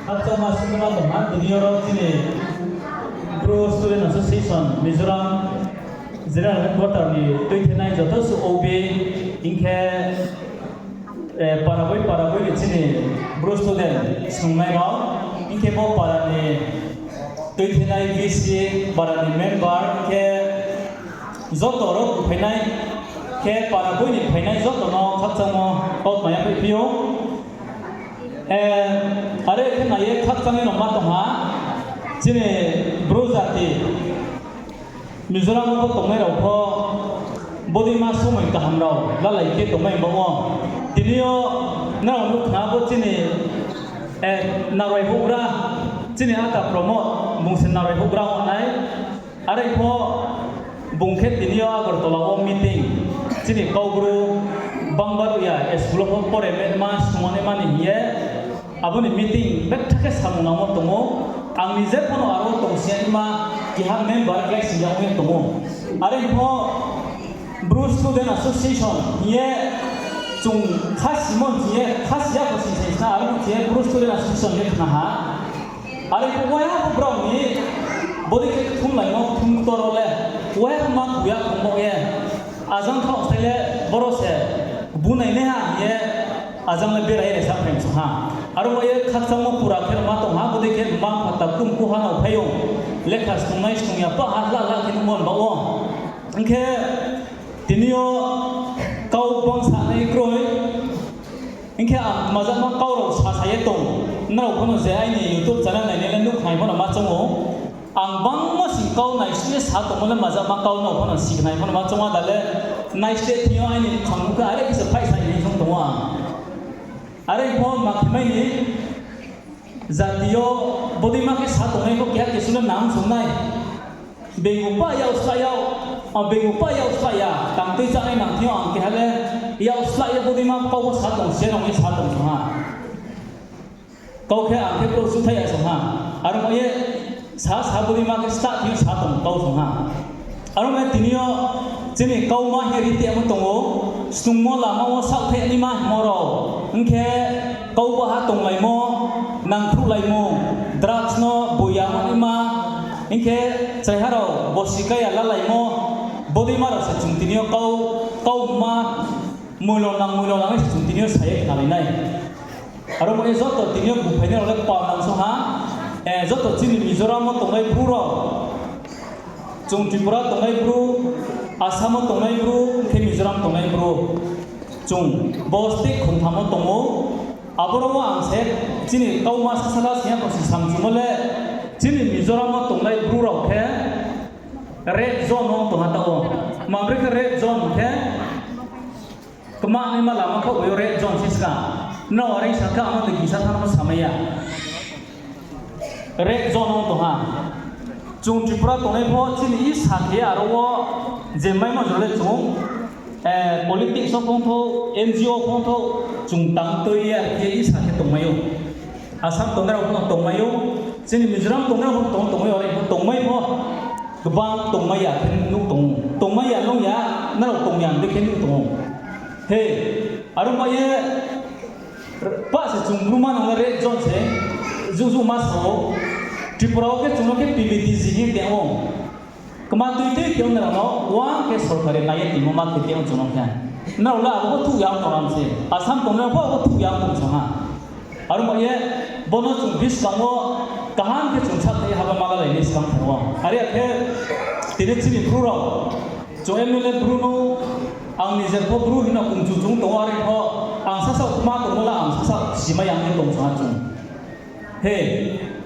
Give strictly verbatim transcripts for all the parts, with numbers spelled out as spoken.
Khakchangma sukma tongha, tini yo ro chini Bru Student Association Mizoram General Headquarter ni tuithenai joto suh O B, hing khe, para boi para boi ni chini Bru student snungnai rao, hing khe bo para ni tuithenai V C, para ni member, hing khe joto ro phainai, khe para boi ni phainai joto no khakchangmo kau tma ya phaiphi ou. Are khe nai ye khakchang ye no ma tongha, chini Bru jati Mizoram wo tongnai rao pho bodeima somoi kaham rao lalai khe tongnai baoh wo. Tini yo nrao nuh khna bo chini, naroi houhgra, chini ata Pramod, bung se naroi houhgra ong nai. Are pho bung khe tini yo Agartala wo meeting, chini Kaubru bangbaruh ya, school wo pho pore manaima, snungnaima ni hing ye, abo ni meeting betha khe samung nangmo tong ou. Ang ni je pho no aro tongsi ya hima, keha member klái sing ya ong ye tong ou. Are pho Bru Student Association hing ye chung khasimo hing ye, khasi ya kho sing sing sna, aro hing ye Bru Student Association hing ye khna ha. Are pho waiha pho brao ni bodei khe kthumlaimo kthum ktor wo le, waiha pho ma khuya khongmo ye, ajang thaoh sai le boro se bunai naiha hing ye, ajang le berai ye sa phaimsong ha. Aro mo ye khakchangmo pura khe ma tong ha, bodei khe mma mpha takhu mkhu ha nao phai ou, lekha snungnai snung ya pah ha hla hla khe nuhmo ni baoh wo. Hing khe tini yo kau bangsa nai kroi. Hing khe ang tmajama kau rao sasa ye tong. Nrao pho no je aini YouTube channel nainai le nuhkhnai pho no ma choung ou. Ang bangmo sing kau naisih ye sa tongmo le majama kau no pho no sikhnai pho no ma choung ada le. Naisih thing yo aini bkhang nuh khe are khe se phaihsa ni hing tong ou ang. Are pho ma khe mai ni jati yo bodeima khe sa tongnai pho keha kesu le nang song nai. Beibu pah yag slái yag, beibu pah yag slái ya, tang tui chánai nang thing yo ang keha le yag slái ye bodeima kau pho sa tong se nang ye sa tong song ha. Kau khe ang khe brouh suhthai ya song ha. Aro mo ye sa sa bodeima khe stah thing yo sa tong kau song ha. Aro mo ye tini yo chini kauma hing ye ri tongmo tong ou, snungmo lama wo saohthaih naima hingmo rao. Hing khe kau baha tonglaimo, nangkhruhlaimo, drugs no boya naima, hing khe chraiha rao bosi kaya lalaimo, bodeima rao se chung tini yo kau, kauma, moilo nang moilo nang se chung tini yo sa ye khnalai nai. Aro mo ye joto tini yo buphainai rao le kpal nang song ha, joto chini Mizoram wo tongnai Bru rao, chung Tripura tongnai Bru, Assam wo tongnai Bru, khe Mizoram tongnai Bru, chung bo state khongtham wo tong ou. Aboro wo ang se chini kauma sasala sing ya kho si samchumo le, chini Mizoram wo tongnai Bru rao khe red zone wo tong ha taoh wo. Mabri khe red zone khe kma naima lama khaoh bai yo red zone se ska. Nrao are sa khe ang no de gisa thanng no samai ya. Red zone wo tong ha. Chung Tripura tongnai pho chini isa khe aro wo je maimo jora le chung, politics wo phongthouh, N G O phongthouh, chung tang tui ye khe isa khe tongmai ou. Assam tongnai rao pho no tongmai ou, chini Mizoram tongnai rao pho tong, tongmai ou, are pho tongmai pho, gbang tongmai ya khe nuh tong ou. Tongmai ya nung ya, nrao tong ya dei khe nuh tong ou. He, aro mo ye, pah se chung Bru manang le red zone se, juh juh ma sa ou, Tripura wo khe chung no khe P V T G hing ye tong ou. Kma tui tui khe ong nrao no, uang khe sorkari nai ye timo ma khe tong chung no khe. Nrao le abo pho thuh ya ong tong ram se, Assam tongnai rao pho abo thuh ya ong tong song ha. Aro mo ye, bo no chung buskang wo kaham khe chung sakhna ye haba ma lalai ni skang thanng ou. Are ya khe, tini chini Bru rao, chung M L A Bru no, ang nije pho Bru hing no kungchu chung tong ou, are pho, ang sasaoh kma tongmo le ang sasaoh simai ya ong ye tong song ha chung. He,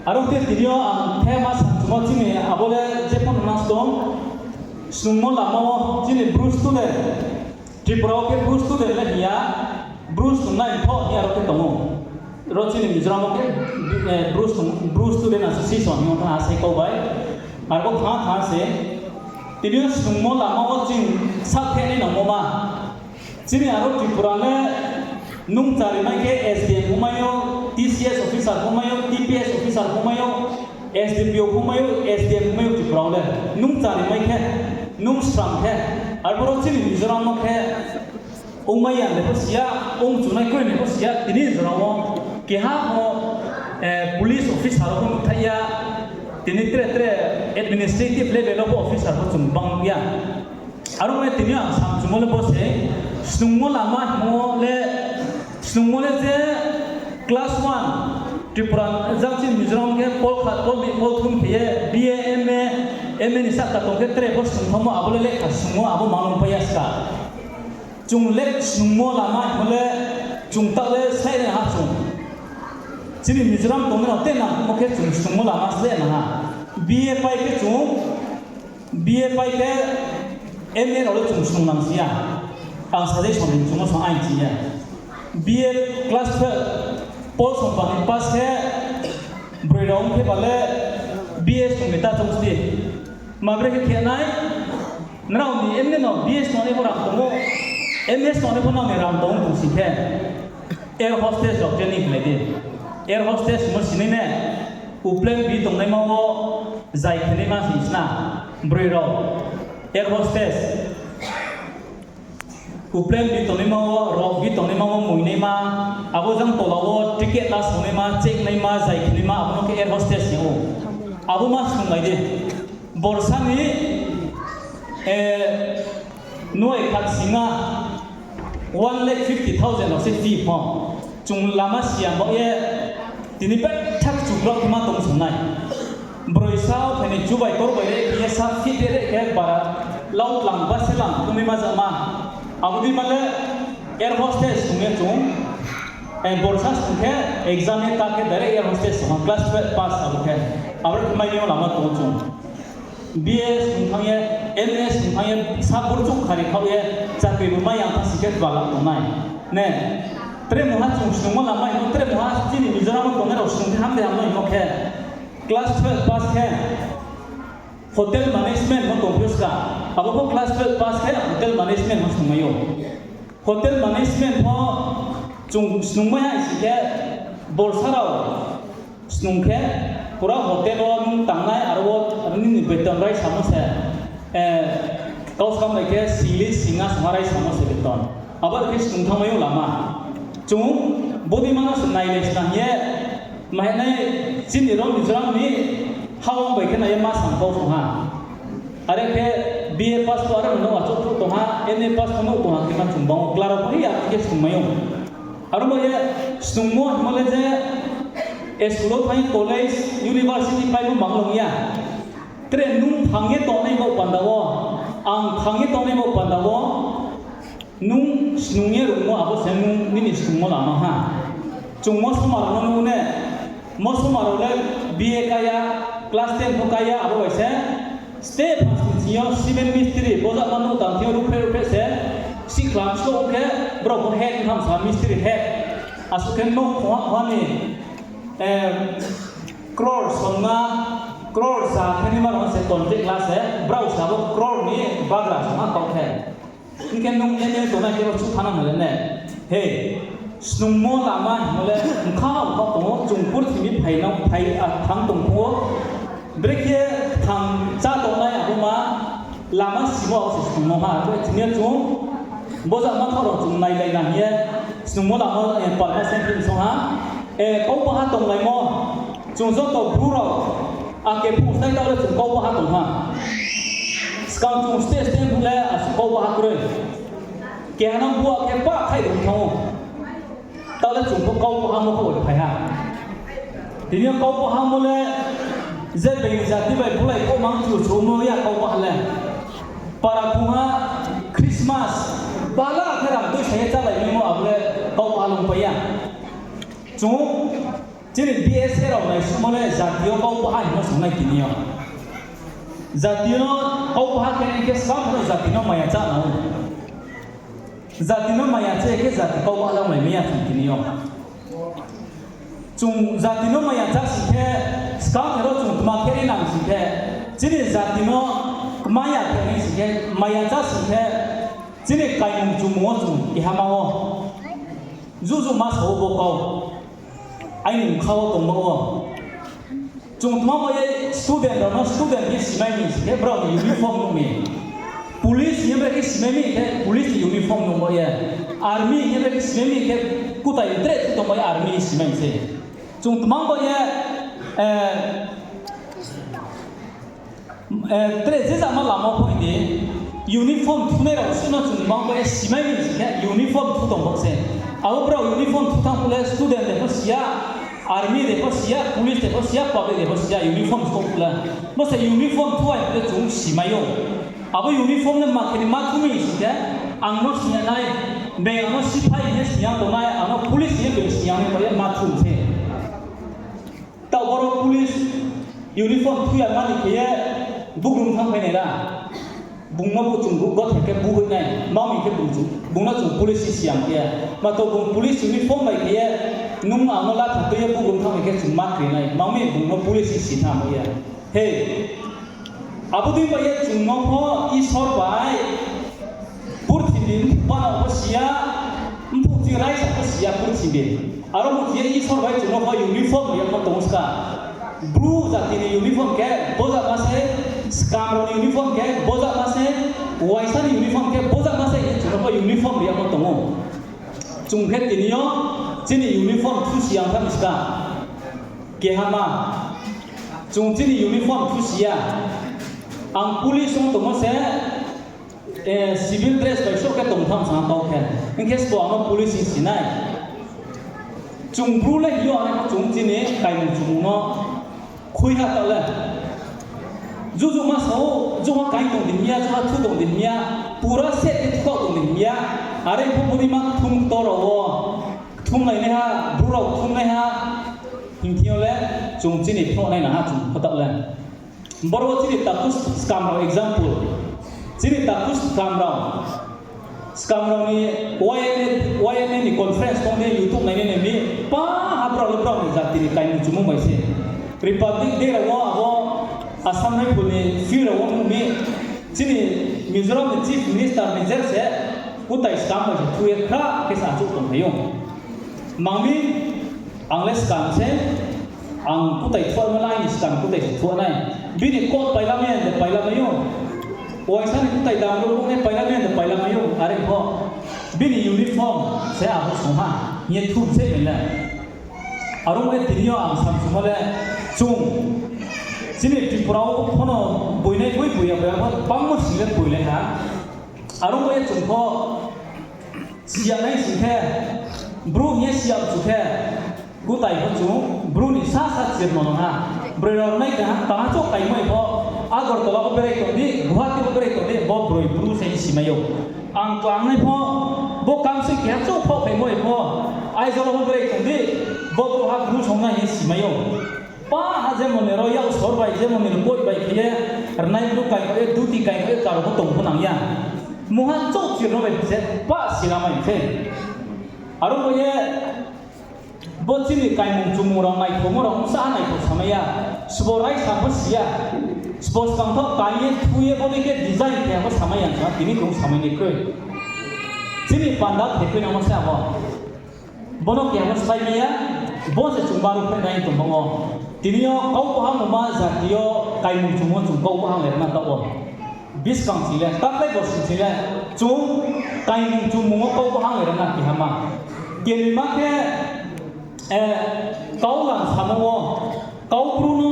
aro khe tini yo ang khe ma samchumo chini abo le je pho no nang stong, snungmo lama wo chini Bru student, Tripura wo khe Bru student le hing ya, Bru snungnai pho hing ye aro khe tong ou. Ro chini Mizoram wo khe, Bru Student Association hing ye thanng ha se kau bai. Aro bo thanng thanng se, tini yo snungmo lama wo ching sakhna nangmo ma. Chini aro Tripura le nung chari mai khe S D M pho mai ou, T C S officer pho mai ou, T P S officer pho mai ou, S D P O pho mai ou, S D M pho mai ou Tripura wo le. Nung chari mai khe, nung sram khe, aro boro chini Mizoram wo khe, ongmai ya ni pho si ya, ong chunai kroi ni pho si ya, tini Mizoram wo keha pho, Tini tre tre administrative level wo pho officer pho chung bang ya. Aro mo ye tini ang samchumo le bo se, snungmo lama hingmo le, snungmo le je class one, Tripura jang chini Mizoram khe pol kha, pol ni pol thum khe ye B A, M A, M A ni sahka tong khe tre bo snungthanngmo abo le lekha snungmo abo manung pai ya ska. Chung le snungmo lama hingmo le chung taoh le slái nai ha chung. Chini Mizoram tongnai rao te nangmo khe chung snungmo lama slái nang ha. B A pai khe chung, B A pai khe M A rao le chung snung nang si ya. Ang suggestion ri chung no song aing chi ya. B A class twelve, pol song pha ni pass khe, broi rao ong khe ba le B A snung ni ta chung sti. Ma bre khe khe nai, nrao ni M A no B A snung nai pho rang tong ou, M A snung nai pho nrao ni rang tong tong si khe. Air hostess rao training khlai di. Air hostess mo sinai ne, upleng bi tongnaima wo, zai khenaima si sna, broi rao. Air hostess. Upleng bi tongnaima wo, rok bi tongnaima wo, muinaima, abo jang tola wo ticket la songnaima, check naima, zai khenaima, abo no khe air hostess hing ou. Abo ma snunglai di. Borsa ni, eh, noi khat sing ha, one lakh fifty thousand rao se fee pho. Chung lama siya bo ye, tini betha kchu brao khe ma tong song nai. Broi sa phainai chu bai tor bai re khe ye sa fit re khe bara lau tlang ba se lang tongnaima jama. Abo dei ma le air hostess tong ye chung, eh, borsa sung khe exam ye ka khe direct air hostess tong ha, class twelve pass abo khe. Abo khe mai ni yo lama tong chung. B A snung thanng ye, M A snung thanng ye, sa burchouh khari khaoh ye, chakri bo mai ya tha si khe tbala tongnai. Ne, tre mungha chung snungmo lama hingmo, tre mungha chini Mizoram wo tongnai rao snung khe ham de ham no hingmo khe, class twelve pass khe, hotel management no tongphi ou ska. Abo pho class twelve pass khe hotel management no snungmai ou. Hotel management pho chung snungmai ha si khe, borsa rao snung khe, pura hotel wo nung tangnai, aro wo nini beton raisamo se, eh, kau skam bai khe singli singha songha raisamo se beton. Abo khe snung thanngmai ou lama. Chung bodei ma no se nailai sna hing ye, mahinai chini rao Mizoram ni hawang bai khe nai ye ma sam kau song ha. Are khe B A pass pho aro no achouh phuh tong ha, M A pass pho no tong ha khe ma chung bang ou, kla rao pho ri ya khe snungmai ou. Aro bo ye snungmo hingmo le je, school wo thanng ye college, university paimo mang long ya. Tre nung thang ye tongnai bo panda wo, ang thang ye tongnai bo panda wo, nung snung ye rungmo abo se nung nini snungmo lama ha. Chung mosoma rao no nuh ne, mosoma rao le B A ka ya, class ten pho ka ya, abo bai se step phas ni sing yo cement mistri, bojama nouh tang thing yo ruhphreh ruhphreh se, sikhla msloh khe, brao pho head tham sa mistri head. Asuh khe nouh khongha khongha ni, eh, crore songma, crore sa khe naima rao se contract la se, brao se abo crore ni bagra songha kau khe. Hing khe nung M A tongnai khe bo chu thanng nang ha le ne. He, snungmo lama hingmo le bkha bkha tong ou, chung purthimbi phai nang, phai, ah, thanng tong phuh wo. Brekhe thang chá tongnai abo ma lama simo abo se snungmo ha. Abo tini yo chung bojama kha rao chung nailai na hing ye snungmo lama, eh, palma se phim song ha. Eh, kau baha tonglaimo. Chung joto Bru rao, ake phung snai taoh le chung kau baha tong ha. Skang chung state state phuh le asuh kau baha kroi. Keha no bua khe pah khai rung thanng ou. Taoh le chung pho kau bahamo khe bai phai ha. Tini yo kau bahamo le je being jati bai bulai kau mang chu chu mo ya kau baha le. Para phung ha Christmas bala khe ram tui sa ye chálai maimo abo le kau baha lungpai ya. Chung chini B S A rao naisuhmo le jati yo kau baha hingmo sangnai tini yo. Jati no kau baha khe hing khe skang no jati no maya chá nang ou. Jati no maya chá khe jati kau baha langlai mai ya chung tini yo. Chung jati no maya chá sing khe, skang khe ro chung tma khe ri nang sing khe, chini jati no kmaya khe hing sing khe, maya chá sing khe, chini kaimung chumung wo chung kehama wo juh juh ma sa ou bo kau. Aini bkha wo tongmo wo. Chung tma bai ye student rao no student khe simai mi sing khe brao ni uniform nuh mi. Police hing ye bre khe simai mi khe police ni uniform nuh bai ye. Army hing ye bre khe simai mi khe kutai dress tong bai ye army ni simai se. Chung tma bai ye, eh, Eh, tre je jama lama pho hing di, uniform thunai rao suh no chung mang bo ye simai ni sing khe uniform thu tong bo se. Abo brao uniform thu thanng phuh le student de pho si ya, army de pho si ya, police de pho si ya, public de pho si ya, uniform skhouh phuh le. Bo se uniform thu ai phuh le chung simai ou. Abo uniform le ma khe ni ma thu mi sing khe, ang no sing ya nai, beng ang no siphai hing ye sing ya tongnai, ang no police hing ye beng sing ya nai, bo ye ma thu se. Taoh boro police uniform thu ya mani khe ye bugrung thanngphai nai ra. Bung no bu chung gothe khe bu hoih nai, ma mi khe bung chung, bung no chung police si ya ma ye. Ma to bung police uniform bai khe ye, nung ang no latha tui ye bugrung thanngphai khe chung ma kri nai, ma mi bung no police si tha ma ye. He, abo dei bai ye chung no pho Isor bai purthimbi mphuh pana pho si ya, mphuh chi raisa pho si ya purthimbi. Aro bo khe ye Isor bai chung no pho uniform ri ya pho tong ska. Bru jati ni uniform khe bojama se, skam rao ni uniform khe bojama se, uaingsa ni uniform khe bojama se, ye chung no pho uniform ri ya pho tong ou. Chung khe tini yo chini uniform thu si ya tha mi ska. Kehama, chung chini uniform thu si ya. Ang police ong tongmo se, eh, civil dress bai souh khe tong tham sa kau khe. Hing khe sbo ang no police hing si nai. Chung Bru le hing yo, are pho chung chini kaimung chumung no khui ha ta le. Juju ma sa ou, juha kaing tong di hing ya, juha thu tong di hing ya, pura set khe thukhaoh tong di hing ya. Are pho bodei ma kthum ktor rao wo, kthumlainaiha, Bru rao kthumnaiha, hing thing yo le chung chini phnuh nai nang ha chung pho ta le. Boro wo chini takhu skam rao example. Chini takhu skam rao. Skam rao ni Y N A, Y N A ni conference tong di YouTube nainai nai mi, pa ha brao le brao ni jati ni kaimung chumung bai se. Republic Day rao wo abo Assam Rifle ni field rao wo nung mi, chini Mizoram ni Chief Minister ni jer se kutai skam bai se thu ye khra khe se achouh tongphai ou. Mang mi, ang le skam se, ang kutai thuh ma le aini skam kutai se thuh nai. Bini coat paila mai ya de paila mai ou. Uaingsa ni kutai dam ro nai paila mai ya de paila mai ou. Are pho, bini uniform se abo song ha, hing ye thu se mi le. Aro mo ye tini yo ang samsungmo le, chung, chini Tripura wo phono boinai boi boi ya, boi ya pho bangmo sing le boilai ha. Aro mo ye chung pho, si ya nai sing khe, Bru hing ye si ya chu khe, kutai pho chung Bru ni sasa chirmo no ha. Broi rao nai kaham, kaham chouh kaimai pho, Agartala wo berai tong di, Guwahati wo berai tong di, bo broi Bru se hing simai ou. Ang klangnai pho, bo kamsoi keha chouh phaoh phaimai pho, Aizawl wo berai tong di, bo Bru ha Bru song nai hing simai ou. Pa ha je moni rao yak sor bai, je moni rao koi bai khe ye, rnai bru kai khe ye, duti kai khe ye, karo pho tong pho nang ya. Mungha chouh chirno bai se, pa sira mai se. Aro bo ye, bo chini kaimung chumung rao naithomo rao bsa naitho samai ya. Sbo raisa pho si ya. Sbo skang tho kai ye thu ye bodei khe design khe pho samai ya sa, tini tong samai ni kroi. Chini panda khe kroi nangmo se abo. Bono keha no slái mai ya, bo se chung baru phai nai tongmo ou. Tini yo kau bahang ma jati yo kaimung chumung wo chung kau bahang le rana taoh wo. Buskang sing le, taklai bo sing sing le, chung kaimung chumung wo kau bahang le rana keha ma. Kenoima khe, eh, kau lang samo wo, kau Bru no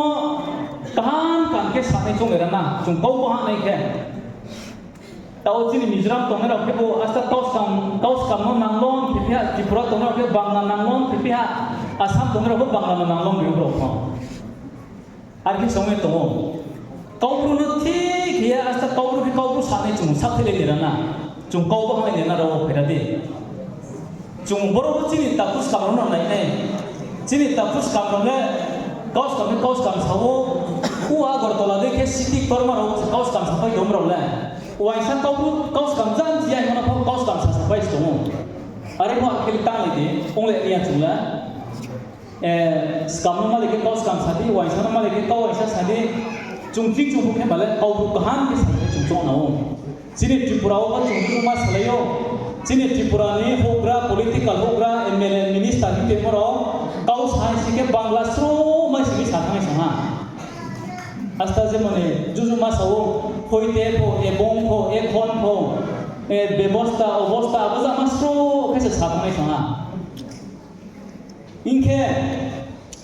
kaham kaham khe sanai chung le rana, chung kau bahang nai khe. Taoh chini Mizoram tongnai rao khe bo asta kau skam, kau skam no nanglon khe phi ha, Tripura tongnai rao khe Bangla nanglon khe phi ha, Assam tongnai rao khe Bangla no nanglon ri ou rao pho. Ar khe song ye tong ou. Kau Bru no thik khe ye asta kau Bru khe kau Bru sanai chung sakthai lai ni rana. Chung kau bahang lai ni rana rao wo phaira di. Chung boro bo chini takhu skam rao no nai nai. Chini takhu skam rao le kau skam ni kau skam sa ou. U Agartala dei khe city ktorma rao se kau skam sapai tong rao le. Uaingsa kau Bru kau skam jang si ya hingmo no pho kau skam sa sapai se tong ou. Are pho ang khe tanglai di, onglai ya chung le. Eh, skam no malai khe kau skam sa di, uaingsa no malai khe kau uaingsa sa di. Chung ching chung phu khe ba le kau Bru kaham khe sa khe chung choung nang ou. Chini Tripura wo chung buma salai ou. Chini Tripura ni houhgra, political houhgra, M L A, minister hing tongmo rao, kau sa hai si khe Bangla sro mai simi sa thanng hai song ha. Asta je mani juju ma sa ou, hoite pho, ebong pho, ekhon pho, eh, bebosta, obosta, abo jama sro khe se sa thanng hai song ha. Hing khe,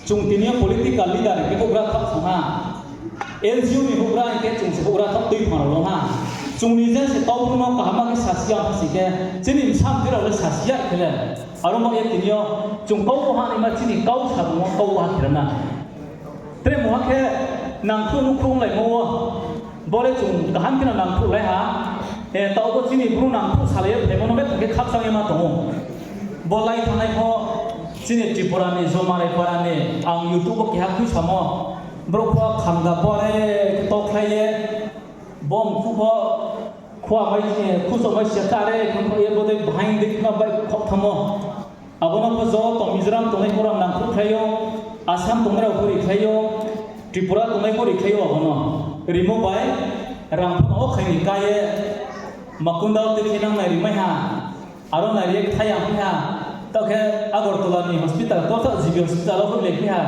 chung tini yo political leader khe houhgra thaoh song ha. N G O ni houhgra hing khe chung se houhgra thaoh tuiphang rao no ha. Chung ni je se kau bru no kaham khe sasi ya ha sing khe, chini bsa mtoi rao le sasi ya khe le. Aro mo ye tini yo chung kau bo ha naima chini kau samung wo kau bo ha khe ra na. Tre mungha khe nangkhruh nukhruh onglaimo wo. Bo le chung kaham khe no nangkhruhlai ha. E, taoh bo chini bru nangkhruh salai ye phaimo no betha khe khakchang ye ma tong ou. Bo lai thanngnai pho chini Tripura ni, Jomarai para ni, ang YouTube wo keha khuisamo. Brouh pho khamga pho are khe tokhlai ye, bo mkhu pho khua mai, khuso mai sia ta are khe ye bodei bahaing dei khna bai khouh thanngmo. Abo no pho joto Mizoram tongnai pho rang nangkhruh khlai ou, Assam tongnai rao pho ri khlai ou, Tripura tongnai pho ri khlai ou abo no. Rimo bai rang pho no o khai ni ka ye Makunda wo tui khe nang nai ri mai ha. Aro nai ri ye kthai ya phi ha. Taoh khe Agartala ni hospital, to taoh G B hospital wo hoihlai phi ha.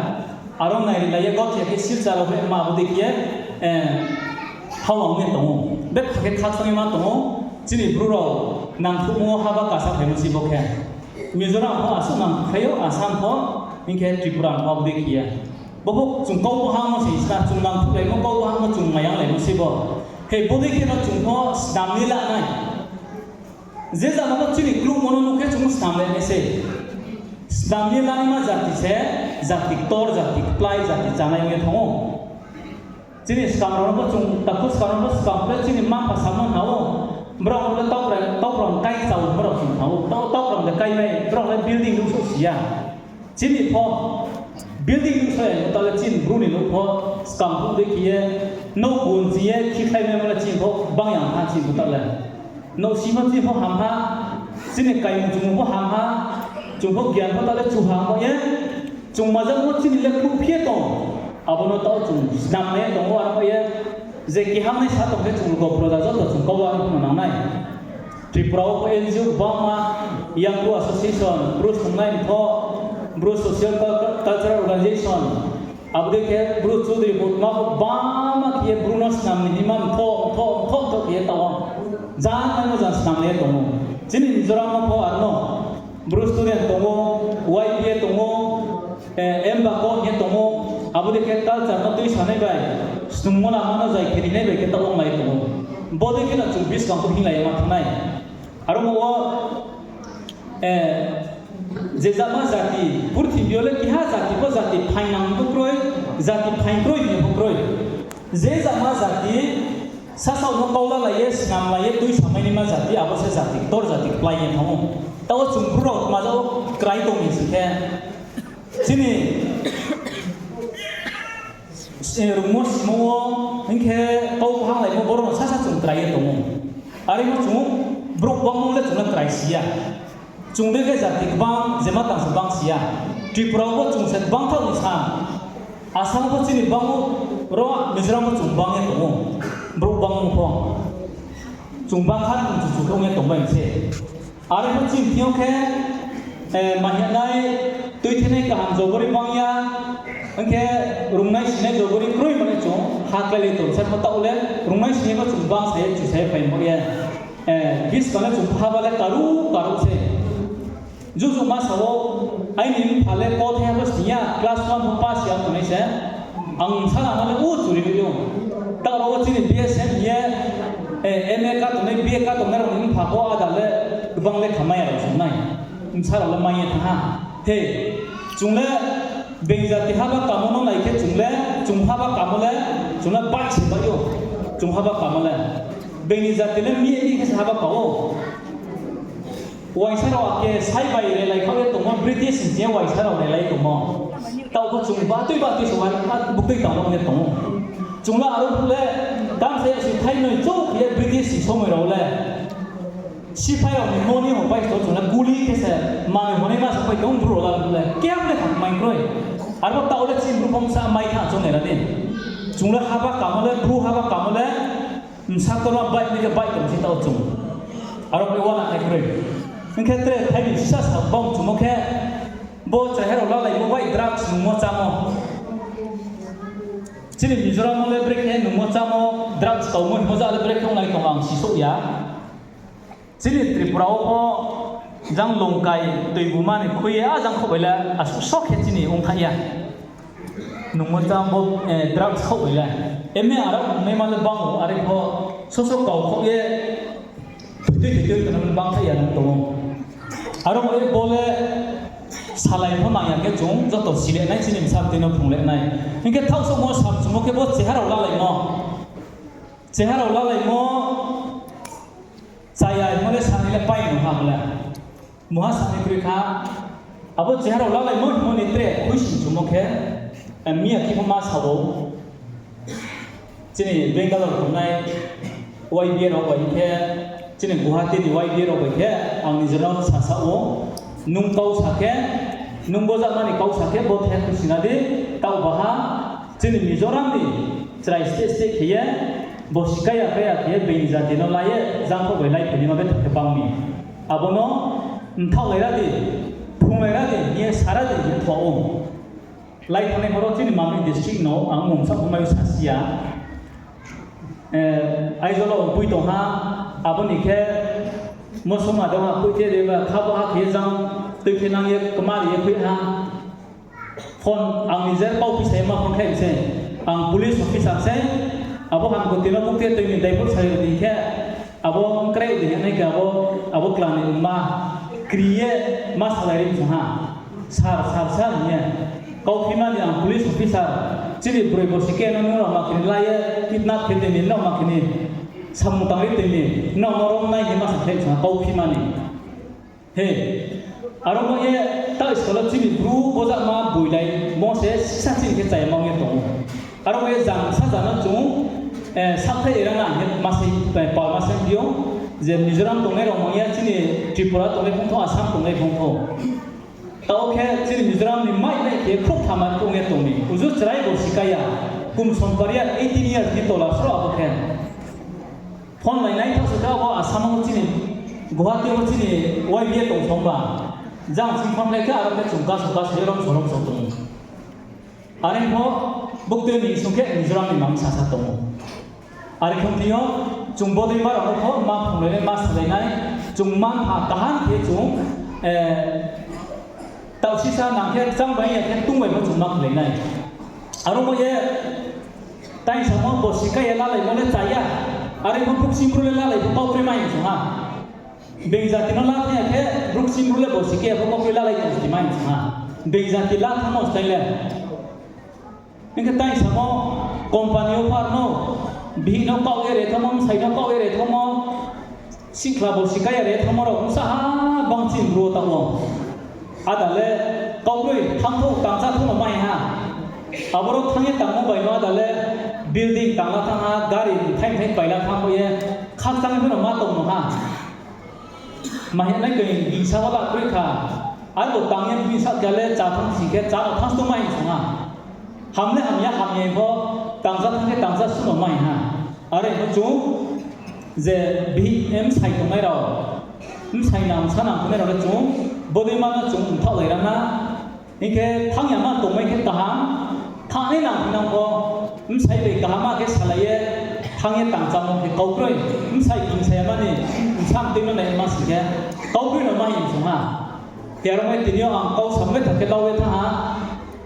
Aro nai ri lai ye gothe khe Silchar wo hoih ma abo dei khe ye, eh, hao ang ye tong ou. Betha khe khakchang ye ma tong ou. Chini bru rao nangkhruhmo wo haba kasa phaimo se bo khe. Mizoram pho asuh nangkhruh khlai ou, Assam pho, hing khe Tripura pho abo dei khe ye. Bo pho chung kau bo hangmo se sna, chung nangkhruhlaimo kau bo hangmo chung maiyanglaimo se bo. Khe bodei khe no chung pho snam ye la nai. Je jama no chini kluhmo no nuh khe chung snam le nai se. Snam ye la naima jati se, jati ktor, jati kplái, jati chánai ong ye thanng ou. Chini skang rao no pho chung, takhu skang rao no pho skang le chini mma mpha samo hna ou. Brao le taukrang, taukrang kai chau himo rao chung hna ou. Tau, taukrang de kai mai, brao le building nuhsouh si ya. Chini pho building nuhsouh ya, taoh le chini bru ni nouh pho skang phuh dei khe ye, nouh gun chi ye, khikhlai maimo le chini pho bang ya ha chini pho taoh le. Nouhsing pho chini pho ham ha, chini kaimung chumung pho ham ha, chung pho gian pho taoh le chu ham pho ye, chung majakmo chini le kluhphi ye tong. Abo no taoh chung snam ye tong ou, aro ye je keha nai sa tong khe chung lugo proja joto chung kau wo pho no nang nai. Tripura wo pho N G O gbangma, Young Bru Association, Bru Snungnai Mtho, Bru Social Cul-, Cultural Organization, abo dei khe Bru Chudri bo tma bo gbangma khe ye Bru no snam ni hima mtho, mtho, mtho, mtho khe ye taoh ou. Jang naimo jang snam ye tong ou. Chini Mizoram wo pho aro no Bru student tong ou, Y B A tong ou, eh, M B A ko hing ye tong ou, abo dei khe culture no tuisanai bai, snungmo lama no zai khe rinai bai khe taoh onglai tong ou. Bodei khe no chung buskang pho hinglai ye ma thanng nai. Aro mo wo, eh, je jama jati, purthimbi yo le keha jati pho jati phaingnang pho kroi, jati phaing kroi hing ye pho kroi. Je jama jati, sasao no kau lalai ye, snamlai ye, tuisamai naima jati, abo se jati ktor, jati kplái ye thanng ou. Taoh wo chung Bru rao tma jao krai tong ni sing khe, chini, eh, rungmo simo wo, hing khe kau hanglaimo boro no sasa chung krai ye tong ou. Are no chung brouh bangmo le chung no krai si ya. Chung dei khe jati gbang, jema tang se bang si ya. Tripura wo chung se gbang thaoh ni sa. Assam pho chini bang ou, ro Mizoram pho chung bang ye tong ou. Brouh bangmo pho. Chung bang kha chung chu chu khe ong ye tong bai se. Are pho chini thing yo khe, eh, mahinai, tuithenai kaham jobori bang ya, hing khe rungnai sinai jobori kroi mani chung, ha kláilai tong se pho taoh le, rungnai sinai pho chung bang sa ye, chu sa ye phai mo ye. Eh, buskang le chung haba le karuh karuh se. Juju ma sa ou, aini mpha le kothe ha bo sning ya, class one pho pass ya tongnai se. Ang bsa lama le u churi ri ou. Taoh rao wo chini B S M ye, eh, M A ka tongnai, B A ka tongnai rao ni mpha pho ada le gbang le khamai ya rao se nai. Bsa rao le mai ye thanng ha. He, chung le being jati haba kamo no nai khe chung le, chung haba kamo le, chung le bai se bai ou. Chung haba kamo le. Being ni jati le mi ye mi khe se haba ka ou. Uaingsa rao ake sai bai relai khaoh ye tongmo, British ni ching ye uaingsa rao relai tongmo. Taoh pho chung batui batui se uaing, buktui tang ye tong ou. Chung le aro phuh le, tam se ya si thainoi chouh ye British ni somoi rao le. Siphai rao ni moni hongpai se chung le guli khe se, mai honai ma se pai tong Bru rao le phuh le. Keha le thanng mai kroi. Aro taoh le chini Bru pho bsa mai tha chung nai ra di. Chung le haba kamo le, Bru haba kamo le, bsa ktorma bai ni khe bai tong si taoh chung. Aro bai uana nai kroi. Hing khe tre thai ni sisa sa bang chungmo khe, bo chrai rao lalai mo bai drugs nungmo chámo. Chini Mizoram wo le brekhe nungmo chámo, drugs kaumo hingmo ja le brekhe onglai tong ang sisouh ya. Chini Tripura wo pho jang Longkai, Toibuma ni khui ye, a jang khouh bai le asuh so khe chini ongthai ya. Nungmo chá bo, eh, drugs khaoh bai le. Emne aro nungnaima le bang ou, are pho soso kau khaoh ye thoitui thoitui tongnai le bang kha ya nung tong ou. Aro mo ye bo le salai pho nang ya khe chung joto sile nai, chini bsa btui no phrung le nai. Hing khe thaohsouhmo samchumo khe bo cheha rao lalaimo. Cheha rao lalaimo, chaya hingmo le sanai le pai no ha bo le. Mungha sanai kroi kha. Abo cheha rao lalaimo hingmo ni tre khuisoing chumo khe, eh, miya khe pho ma sa ou. Chini Bangalore tongnai Y B A rao bai khe, chini Guwahati ni Y B A rao bai khe, ang ni jora sasa ou, nung kau sa khe, nung bo jama ni kau sa khe, bo the khuisoing na di, taoh baha, chini Mizoram ni chrai state state khe ye, bo sikaya kaya khe ye, being jati no la ye, jangkho bai lai phainaima betha khe bang mi. Abo no mthaohlai ra di, phrunglai ra di, hing ye sa ra di, hing ye tho ou. Lai thanngnai pho ro chini Mamit district no ang mungsa pho mai sasi ya. Eh, Aizawl wo poi tong ha, abo ni khe mosoma dong ha, poi khe reba kha bo ha khe ye jang tui khe nang ye kmari ye poi ha. Phone ang ni je kau phi sa ye ma phone khe se, ang police officer se, abo hamkoti no bukte tui ni daiphroi sa ye di khe, abo kroi di nai khe abo, abo kla ni ma kri ye ma salai ri chung ha. Sir, sir, sir hing ye. Kau phima ni ang police officer. Chini broi bo sike no nung rao ma khe ni la ye, kidnap khe tini, nung ma khe ni samung tang ri tini, nung no rom nai hing ma sa khe sa kau phima ni. He, aro mo ye, ta school wo chini bru bojama boilai mo se sisa chini khe chaya mang ye tong ou. Aro mo ye jang saja no chung, eh, sakthai era na hing ye ma se, eh, pal ma se phi ou, je Mizoram tongnai rao mang ya chini Tripura tongnai phung thou, Assam tongnai phung thou. Taoh khe chini Mizoram ni mai nai khe khrouh thama khe ong ye tong mi. Uju chrai bo sikaya. Kum sompar ya eighteen years ni tola sro abo khe. Phone lainai thaoh se khe abo Assam wo chini, Guwahati wo chini Y B A tong song ba. Jang chini phone lai khe aro khe chung kaso kaso ye romso romso tong ou. Are pho buktui ni sung khe Mizoram ni mang sasa tong ou. Are khong thing yo chung bodei ma rao no pho ma phrunglai nai, ma salai nai, chung ma pha kaham khe chung, eh, taoh sisa nang khe kchang bai ya khe tung bai pho chung ma khlai nai. Aro mo ye, tai samo bo sikaya lalaimo le chaya. Are pho bukching bru le lalai pho kau kroi mai chung ha. Being jati no la thang ya khe, bukching bru le bo sikaya pho kau kroi lalai tong si mai chung ha. Being jati la thangmo style le. Hing khe tai samo company wo pho no, bihih no kaoh ye re thangmo, bsai no kaoh ye re thangmo, sihkhla bo sikaya re thangmo rao bsa ha bang chini bru wo taoh wo. Ada le kau kroi thang thou tangcha thou no mai ha. Aboro thang ye tangmo bai no ada le building tangla thang ha, gari mthai mthai paila thang bo ye, khakchang pho no ma tong no ha. Mahinai khe gingsa wo la kroi kha. Arbo tang ye bini sahka le chá thanng sing khe chá no thanng stung mai sung ha. Ham le hamya, hamya pho tangcha thanng khe tangcha sung no mai ha. Are pho chung je bihih bsai tongnai rao, bsai nang bsa nang tongnai rao le chung bodei ma no chung mthaohlai ra na. Hing khe thanng ya ma tongmai khe kaham, thanngnai nang phinang pho, bsai bai kaham khe salai ye, thanng ye tangchamo khe kau kroi, bsai gingsa ya mani, bsa mtui no nai ma sing khe, kau kroi no ma hing sung ha. Khe aro mai tini yo ang kau samai tha khe lau ye thanng ha,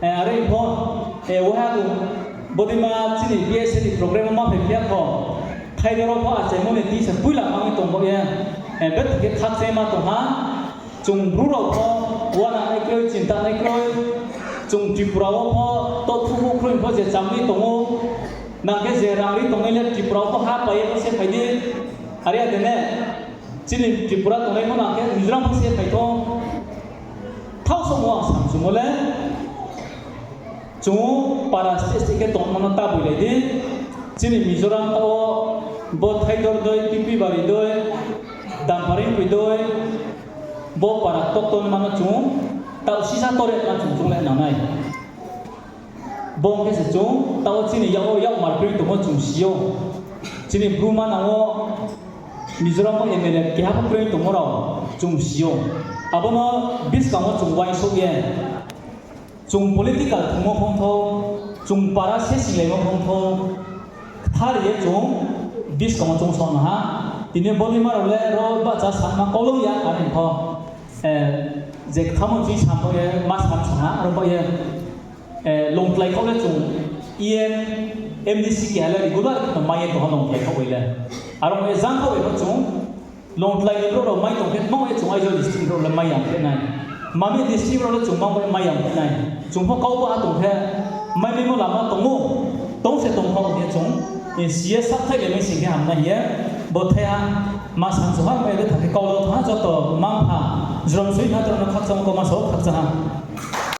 eh, are pho, eh, waha bu, bodei ma chini B S A ni program wo ma phai phi ya pho, thaidor wo pho achaimo ni tisa poila ma ong ye tong bo ye, eh, betha khe khakchangma tong ha. Chung bru rao pho uana nai kroi, chinta nai kroi. Chung Tripura wo pho tohkhruh bukhruh pho je cham ri tong ou. Nang khe je rang ri tongnai le Tripura wo pho ha pai ye pho se phai di. Are ya de ne? Chini Tripura tongnai pho nang khe Mizoram pho se phai thou. Thaohsouhmo ang samchumo le. Chung para state state khe tongmo no ta boilai di. Chini Mizoram taoh wo bo Thaidor doi, Pipi Bari doi, Dampharing Pui doi, bo para ktokto ma no chung taoh sisa tore ma chung chung le nang nai. Bo khe se chung taoh wo chini yak wo yak mar kroi tongmo chung si ou. Chini bru manang wo Mizoram wo M L A keha pho kroi tongmo rao chung si ou. Abo no buskang wo chung uaingsouh ye chung political thungmo phongthou, chung para sesilaimo phongthou, kthar ye chung buskang wo chung song ha. Tini bodei ma rao le ro bahcha sanma kau long ya, are pho, eh, je kthamo chini sam pho ye ma sam song ha, aro pho ye. Longtlai khaoh le chung E M, M D C keha le regular khe no mai ye tong ha Longtlai khaoh bai le. Aro mo ye jang khaoh bai pho chung Longtlai ni brouh rao mai tong khe tma ye chung Aizawl district rao le mai ya khe nai. Mami district rao le chung ma mai ya khe nai. Chung pho kau ba ha tong khe mai maimo lama tong ou, tong se tong khaoh ye chung, si ye sakthaih le mai sing khe ham nai hing ye, bo thaiha ma sansuh ha mai le tha khe kau lo thanng ha joto mma-mpha, jrom soi ha tong no khakchangmo kau ma sa wo khakchang ha.